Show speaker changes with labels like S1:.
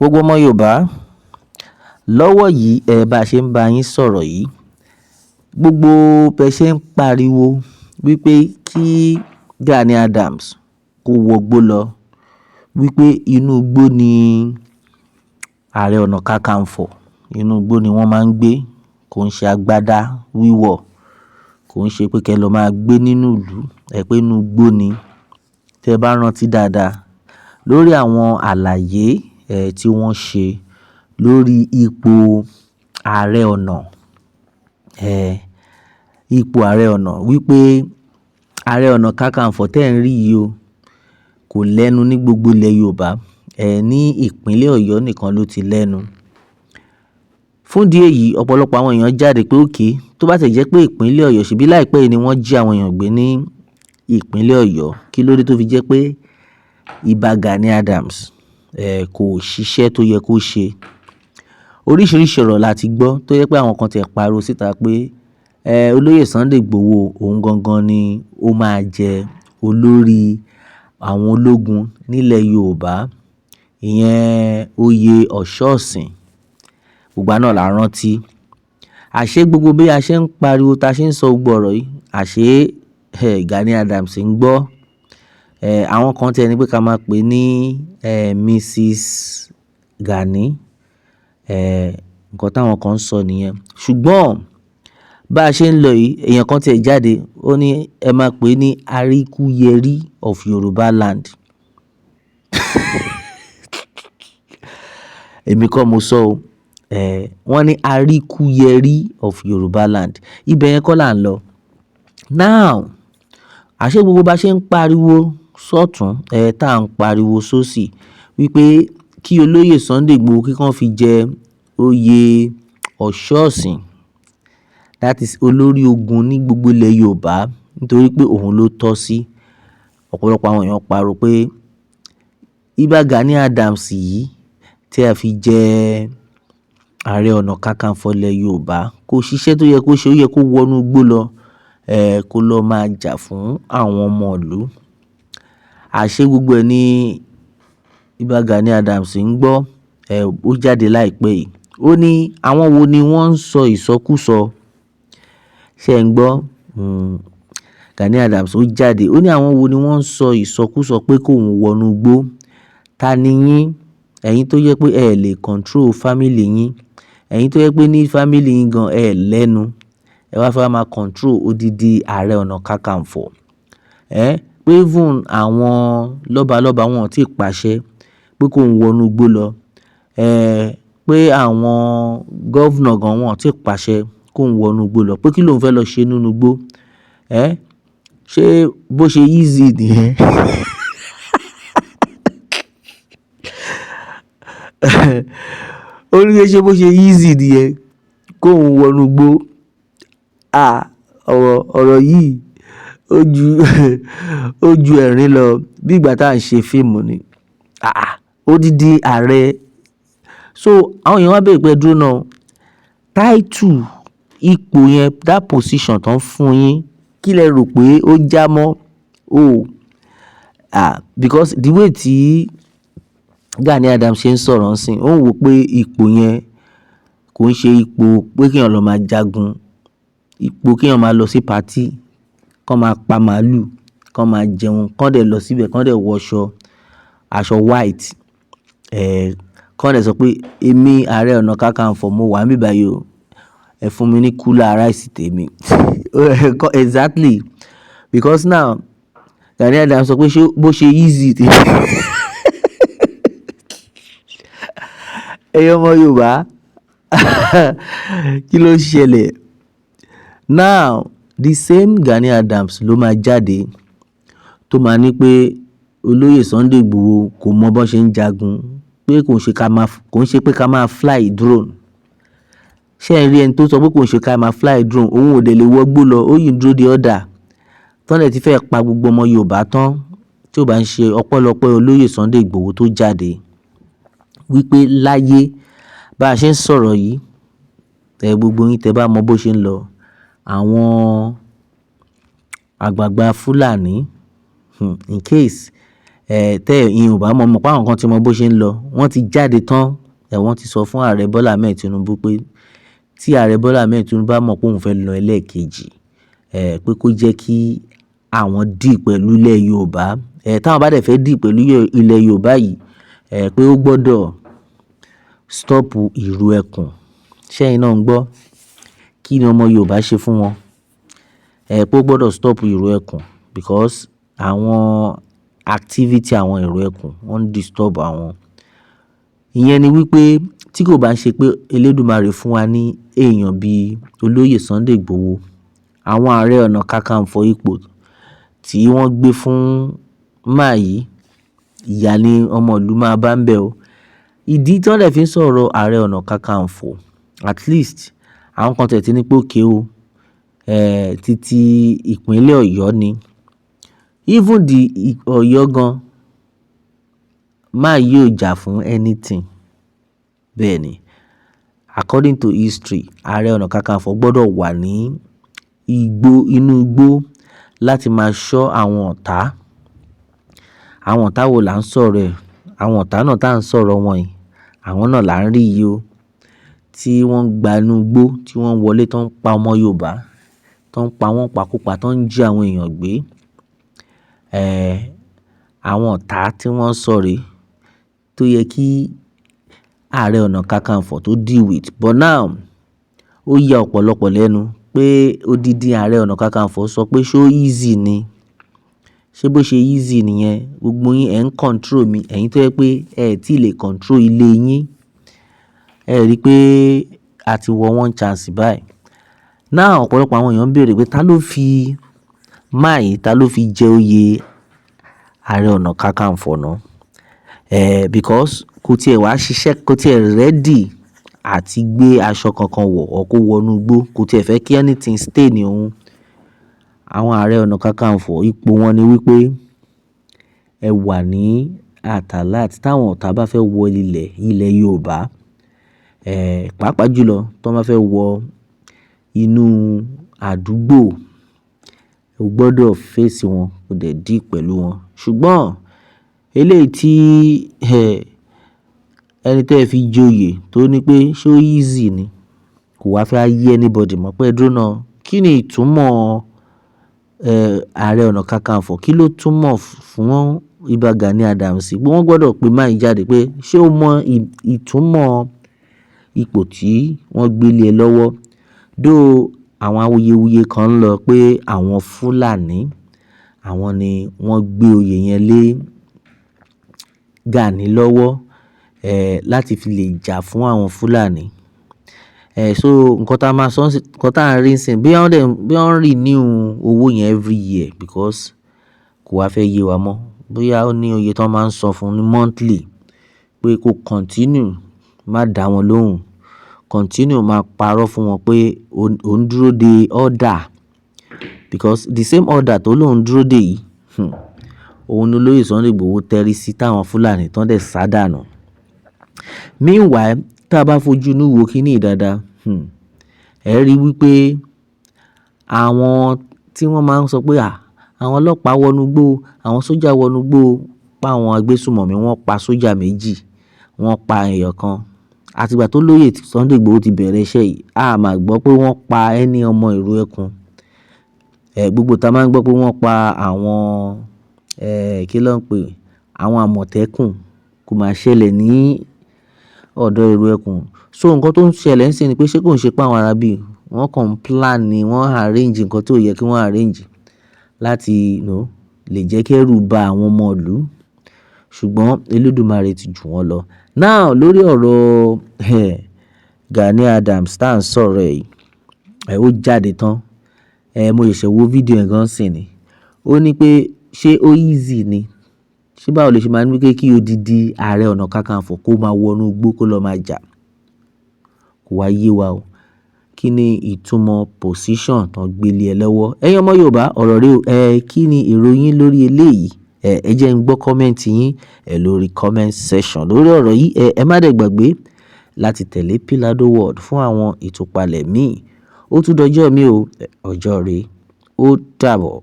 S1: Gbogbo ọmọ Yorùbá lọ́wọ́ yìí, ẹ bá ṣe ń bá yín sọ̀rọ̀ yìí, gbogbo bẹ ṣe ń pariwo wípé kí Gani Adams kó wọgbó lọ, wípé inú igbó ni Ààrẹ Ọ̀nà Kakanfò, inú igbó ni wọ́n máa ń gbé, kò ń ṣe agbádá wíwọ̀, kò ń ṣe pé kí ẹ lọ máa gbé nínú ìlú, ẹ pé inú igbó ni. Tẹ bá rántí dáadáa lórí àwọn àlàyé tí wọ́n ṣe lórí ipò Ààrẹ Ọ̀nà, ipò Ààrẹ Ọ̀nà, wípé Ààrẹ Ọ̀nà Kakanfò tẹ́ ń rí yìí o, kò lẹ́nu ní gbogbo ilẹ̀ Yorùbá, ní ìpínlẹ̀ Ọ̀yọ́ nìkan ló ti lẹ́nu. Fún ìdí èyí, ọ̀pọ̀lọpọ̀ àwọn èèyàn jáde pé okay, tó bá tẹ̀ jẹ́ pé ìpínlẹ̀ Ọ̀yọ́, ṣebí láìpẹ́ yìí ni wọ́n jí àwọn èèyàn gbé ní ìpínlẹ̀ Ọ̀yọ́, kí ló dé tó fi jẹ́ pé Ìbà Gani Adams kò ṣiṣẹ́ tó yẹ kó ṣe? Oríṣiríṣi ọ̀rọ̀ la ti gbọ́ tó jẹ́ pé àwọn kan tiẹ̀ pariwo síta pé olóyè Sunday Igboho òun gangan ni ó máa jẹ olórí àwọn ológun nílẹ̀ Yorùbá, ìyẹn oyè Ọ̀ṣọ́ọ̀sìn. Gbogbo wa náà la rántí. Àṣé gbogbo bí a ṣe ń pariwo, ta ṣe ń sọ gbogbo ọ̀rọ̀ yìí, àṣé Gani Adams ń gbọ́. Àwọn kan tí ẹni pé ká máa pè ní Mrs. Gani, nǹkan táwọn kan ń sọ nìyẹn. Ṣùgbọ́n bá a ṣe ń lọ yìí, èèyàn kan tí ẹ jáde, ó ní ẹ máa pè ní Aríkúyẹrí of Yorùbá land. Èmi kọ́ mo sọ o. Wọ́n ní Aríkúyẹrí of Yorùbá land. Ibẹ̀ yẹn kọ́ là ń lọ. Now, àṣé gbogbo bá ṣe ń pariwo sọ́tùn, tá ń pariwo sóṣì wípé kí olóyè Sunday Igboho kí wọ́n fi jẹ oyè Ọ̀ṣọ́ọ̀sìn, that is olórí ogun ní gbogbo ilẹ̀ Yorùbá, nítorí pé òun ló tọ́ sí. Ọ̀pọ̀lọpọ̀ àwọn èèyàn pariwo pé Ìbà Gani Adams yìí tí a fi jẹ Ààrẹ Ọ̀nà Kakanfò ilẹ̀ Yorùbá kò ṣiṣẹ́ tó yẹ kó ṣe, ó yẹ kó wọnú igbó lọ, kó lọ máa jà fún àwọn ọmọ ìlú. Àṣé gbogbo ẹ ní Ìbà Gani Adams ń gbọ́, ó jáde láìpẹ́ yìí. Ó ní àwọn wo ni wọ́n ń sọ ìsọkúsọ? Ṣé ẹ ń gbọ́? Gani Adams ó jáde, ó ní àwọn wo ni wọ́n ń sọ ìsọkúsọ pé kóun wọnú igbó? Ta ni yín? Ẹ̀yin tó jẹ́ pé ẹ lè control family yín. Ẹ̀yin tó jẹ́ pé ní family yín gan ẹ lẹ́nu. Ẹ wá fẹ́ máa control odidi Ààrẹ Ọ̀nà Kakanfò. Pé even àwọn lọ́balọ́ba wọn ò tí ì pàṣẹ pé kóun wọnú igbó lọ. Pé àwọn governor gan wọn ò tí ì pàṣẹ kóun wọnú igbó lọ. Pé kí lóun fẹ́ lọ ṣe nínú igbó? Ṣé bó ṣe easy nìyẹn? Ó ní ṣé bó ṣe easy nìyẹn kóun wọnú igbó? Ah, ọ̀rọ̀ yìí ó ju ó ju ẹ̀rín lọ bí ìgbà tá à ń ṣe fíìmù ni. Ah, odidi ààrẹ. So àwọn èèyàn wá béèrè pé dúró náà, title ipò yẹn, that position tó ń fún yín, kí lẹ rò pé ó já mọ́? Oh, ah, because the way tí Gani Adams ṣe ń sọ̀rọ̀ ńsìn, ó ń wò pé ipò yẹn kò ń ṣe ipò pé kí èèyàn lọ máa jagun, ipò kí èèyàn máa lọ sí party, kó máa pa màálù, kó máa jẹun, kó dẹ̀ lọ síbẹ̀, kó dẹ̀ wọṣọ aṣọ white, kó dẹ̀ sọ pé èmi Ààrẹ Ọ̀nà Kakanfò mo wà níbí báyìí o, ẹ fún mi ní cooler rice tèmi. Exactly, because now Gani Adams sọ pé ṣé bó ṣe easy. Ẹ̀yin ọmọ Yorùbá, kí ló ṣẹlẹ̀? Now, the same Gani Adams ló máa jáde tó máa ní pé olóyè Sunday Igboho kò mọ bó ṣe ń jagun, pé kò ń ṣe ká máa, kò ń ṣe pé ká máa fly drone. Ṣé ẹ rí ẹni tó sọ pé kò ń ṣe ká máa fly drone, òun ò dẹ̀ lè wọgbó lọ, ó yìí ń dúró de order. Tán dẹ̀ ti fẹ́ pa gbogbo ọmọ Yorùbá tán tí ò bá ń ṣe ọpẹ́lọpẹ́ olóyè Sunday Igboho tó jáde wípé láyé bá a ṣe ń sọ̀rọ̀ yìí, ẹ gbogbo yín tẹ bá mọ bó ṣe ń lọ, àwọn àgbààgbà Fúlàní, in case Tẹ́ ẹ̀yin ò bá mọ̀, mọ̀ pé àwọn kan tí mọ bó ṣe ń lọ. Wọ́n ti jáde tán. Wọ́n ti sọ fún Ààrẹ Bọ́lá Ahmed Tinubu pé tí Ààrẹ Bọ́lá Ahmed Tinubu bá mọ̀ pé òun fẹ́ lọ ẹlẹ́ẹ̀kejì, pé kó jẹ́ kí àwọn deal pẹ̀lú ilẹ̀ Yorùbá. Táwọn bá dẹ̀ fẹ́ deal pẹ̀lú ilẹ̀ Yorùbá yìí, pé ó gbọdọ̀ stop ìrù ẹkùn. Ṣé ẹ̀yin náà ń gbọ́? Kí ni ọmọ Yorùbá ṣe fún wọn? Pé ó gbọdọ̀ stop ìrù ẹkùn because àwọn activity àwọn ìrù ẹkùn, wọ́n ń disturb àwọn. Ìyẹn ni wípé tí kò bá ń ṣe pé Elédùmarè fún wa ní èèyàn bí Olóyè Sunday Igboho, àwọn Ààrẹ Ọ̀nà Kakanfò ipò tí wọ́n gbé fún man yìí, ìyà ni ọmọ ìlú máa bá ń bẹ o. Ìdí tí wọ́n dẹ̀ fi ń sọ̀rọ̀ Ààrẹ Ọ̀nà Kakanfò, at least àwọn kan tẹ̀ tí ní pé okay o, títí ìpínlẹ̀ Ọ̀yọ́ ni. Even the Ọ̀yọ́ gan, man yìí ò jà fún anything. Bẹ́ẹ̀ ni, according to history, Ààrẹ Ọ̀nà Kakanfò gbọdọ̀ wà ní igbó, inú igbó láti máa ṣọ́ àwọn ọ̀tá. Àwọn ọ̀tá wo là ń sọ̀rọ̀ ẹ̀? Àwọn ọ̀tá náà tá ń sọ̀rọ̀ wọn yìí, àwọn náà là ń rí yìí o. Tí wọ́n ń gba inú igbó, tí wọ́n ń wọlé, tó ń pa ọmọ Yorùbá, tó ń pa wọ́n pakúpa, tó ń jí àwọn èèyàn gbé. Àwọn ọ̀tá tí wọ́n ń sọ rè tó yẹ kí Ààrẹ Ọ̀nà Kakanfò tó deal with. But now, ó ya ọ̀pọ̀lọpọ̀ lẹ́nu pé odidi Ààrẹ Ọ̀nà Kakanfò sọ pé ṣó easy ni? Ṣé bó ṣe easy nìyẹn? Gbogbo yín ẹ̀ ń control mi, ẹ̀yin tó jẹ́ pé ẹ tí lè control ilé yín. Ẹ rí pé a ti wọ one chance báyìí. Now ọ̀pọ̀lọpọ̀ àwọn èèyàn ń béèrè pé ta ló fi man yìí, ta ló fi jẹ oyè Ààrẹ Ọ̀nà Kakanfò náà? Because kò tí ẹ wá ṣiṣẹ́, kò tí ẹ ready àti gbé aṣọ kankan wọ̀ or kó wọ inú igbó, kò tí ẹ fẹ́ kí anything stain òun. Àwọn Ààrẹ Ọ̀nà Kakanfò, ipò wọn ni wípé ẹ wà ní at alert táwọn ọ̀tá bá fẹ́ wọ ilẹ̀, ilẹ̀ Yorùbá, pàápàá jùlọ tí wọ́n bá fẹ́ wọ inú àdúgbò, o gbọdọ̀ face wọn, o dẹ̀ deal pẹ̀lú wọn. Ṣùgbọ́n eléyìí tí, ẹni tí ẹ fi joyè tó ní pé ṣó easy ni, kò wá fẹ́ yé anybody mọ̀ pé ẹ dúró náà. Kí ni ìtumọ̀, Ààrẹ Ọ̀nà Kakanfò? Kí ló túmọ̀ fún Ìbà Gani Adams? Pé wọ́n gbọdọ̀ pe man yìí jáde pé ṣé o mọ ìtumọ̀ ipò tí wọ́n gbé lé ẹ lọ́wọ́? Though àwọn awuyewuye kan ń lọ pé àwọn Fúlàní, àwọn ni wọ́n gbé oyè yẹn lé Gani lọ́wọ́, láti fi lè jà fún àwọn Fúlàní. So nǹkan tá a máa sọ, nǹkan tá a ń rí nísìnyí, bí wọ́n dẹ̀, bí wọ́n renew owó yẹn every year because kò wá fẹ́ yé wa mọ́. Bóyá ó ní oye tí wọ́n máa ń san fún ní monthly pé kó continue má dá wọn lóhùn, continue máa parọ́ fún wọn pé ó ń dúró de order because the same order tó lóun dúró dè yìí, òun ni olóyè Sunday Igboho tẹ́rí sí táwọn Fúlàní tán dẹ̀ sá dànù. Meanwhile, tí a bá fojú inú wo kíní yìí dáadáa, ẹ rí wípé àwọn tí wọ́n máa ń sọ pé à, àwọn ọlọ́pàá wọnú igbó, àwọn sójà wọnú igbó, pa àwọn agbésùnmọ̀mí, wọ́n pa sójà méjì, wọ́n pa èèyàn kan. Àti ìgbà tó lóyè Sunday Igboho ti bẹ̀rẹ̀ iṣẹ́ yìí, a máa gbọ́ pé wọ́n pa ẹni ọmọ ìlú ẹkùn. Gbogbo ìta máa ń gbọ́ pé wọ́n pa àwọn, kí ló ń pè é, àwọn àmọ̀tẹ́kùn, kò máa ṣẹlẹ̀ ní ọ̀dọ̀ ìlú ẹkùn. So nǹkan tó ń ṣẹlẹ̀ nísìnyí ni pé ṣé kò ń ṣe pé àwọn ará bí wọ́n kàn plan ni, wọ́n arrange nǹkan tó yẹ kí wọ́n arrange láti lè jẹ́ kí ẹrù ba àwọn ọmọ ìlú. Ṣùgbọ́n Elédùmarè ti jù wọ́n lọ. Now lórí ọ̀rọ̀, Gani Adams tá ń sọ̀rọ̀ ẹ̀ yìí, ó jáde tán. Mo ṣẹ̀ṣẹ̀ wo fídíò ẹ̀ gan sín ni. Ó ní pé ṣé ó easy ni? Ṣé báwo ló ṣe máa ní pé kí odidi Ààrẹ Ọ̀nà Kakanfò kó máa wọ inú igbó kó lọ máa jà? Kò wá yé wa o. Kí ni ìtumọ̀ position tó ń gbé lé ẹ lọ́wọ́? Ẹ̀yin ọmọ Yorùbá, ọ̀rọ̀ rẹ o. Kí ni èrò yín lórí eléyìí? Ẹ jẹ́ n gbọ́ comment yín, lórí comment section lórí ọ̀rọ̀ yìí. Ẹ má dẹ̀ gbàgbé láti tẹ̀lé Pilado World fún àwọn ìtúpalẹ̀ míì. Ó tún dọjọ́ mi o, ọjọ́ ire. Ó dàbọ̀.